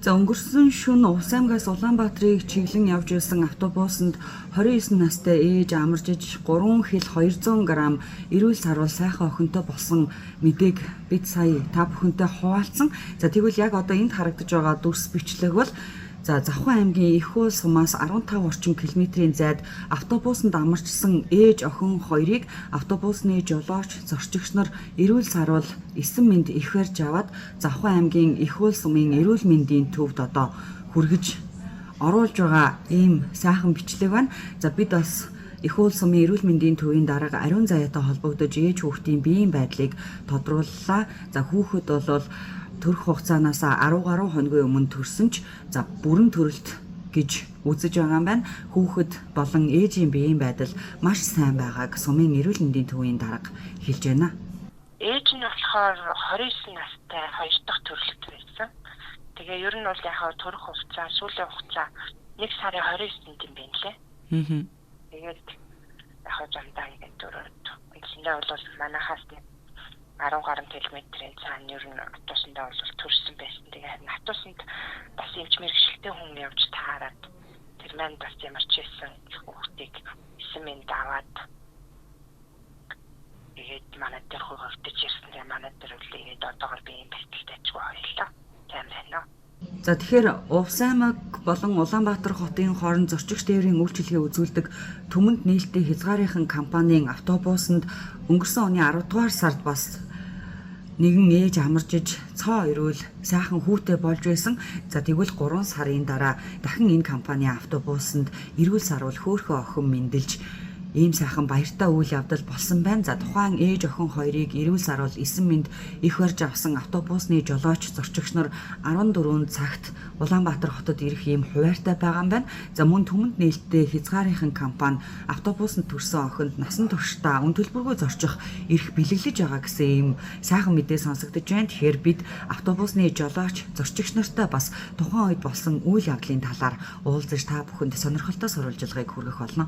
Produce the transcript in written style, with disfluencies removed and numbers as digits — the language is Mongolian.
За өнгөрсөн шөнө Увс аймгаас Улаанбаатарыг чиглэн явж байсан автобусанд 29 настай ээж амарч иж 3 хил 200 г эрүүл саруул сайхан охинтой болсон мэдээг бид сая та бүхэнтэй хуваалцсан. За тэгвэл яг одоо энд харагдаж байгаа дүрс бичлэг бол за Завхан аймгийн Их уул сумаас 15 орчим километрийн зайд автобусанд амарчсан ээж охин хоёрыг автобусны жолооч, зорчигч нар эрүүл саруул 9 мэнд их барьж аваад Завхан аймгийн Их уул сумын эрүүл мэндийн төвд одоо хүргэж оруулж байгаа ийм сайхан бичлэг байна. За бид бас Их уул сумын эрүүл мэндийн төвийн дарга Ариун Заяатай холбогдож ээж хүүхдийн биеийн байдлыг тодрууллаа. За хүүхэд бол төрөх хугацаанаас 10 гаруй хоногийн өмнө төрсөн ч за бүрэн төрөлт гэж үзэж байгаа юм байна. Хүүхэд болон ээжийн биеийн байдал маш сайн байгааг сумын эрүүл мэндийн төвийн дарга хэлж байна. Ээж нь болохоор 29 настай хоёр дахь төрөлт байсан. Тэгээ ер нь бол яг төрөх хугацаа, сүүлийн хугацаа 1 сарын 29-нд юм байна лээ. Тэгээд яг замдаа ингээд төрөөд үндсэндээ бол манахаас 10 гаруй километрийн цаана ер нь автобусандаа бол төрсөн байсан. Тэгээ харин автобусанд бас эмч мэргэжилтэй хүн явж таарад тэр маань бас ямар ч байсан их хүүхдийг 9 мэнд аваад тэгээд манай дээр хөвгөж ирсэн. Тэгээ манай дээр үлээгээд одоогор би юм байталтай ч хоёлаа. Сайн байна уу? За тэгэхээр Увс аймаг болон Улаанбаатар хотын хооронд зорчигч тээврийн үйлчилгээ үзүүлдэг түмэнд нээлттэй хязгаарынхан компанийн автобусанд өнгөрсөн оны 10 дугаар сард бас нэгэн ээж амарч иж цоо эрүүл сайхан хүүтэй болж байсан. За тэгвэл 3 сарын дараа дахин энэ компанийн автобусанд эрүүл саруул хөөхөн охин мэндэлж ийм сайхан баяртай үйл явдал болсон байна. За тухайн ээж охин хоёрыг эрүүл саруул 9 мэнд их барьж авсан автобусны жолооч зорчигч нар 14 цагт Улаанбаатар хотод ирэх ийм хуваартай байгаа юм байна. За мөн түмэнд нээлттэй хязгаарынхан компани автобусанд төрсэн охинд насан туршдаа үн төлбөргүй зорчих эрх бэлэглэж байгаа гэсэн ийм сайхан мэдээ сонсогдож байна. Тэгэхээр бид автобусны жолооч зорчигч нартай бас тухайн үед болсон үйл явдлын талаар уулзаж та бүхэнд сонирхолтой сурвалжлагыг хүргэх болно.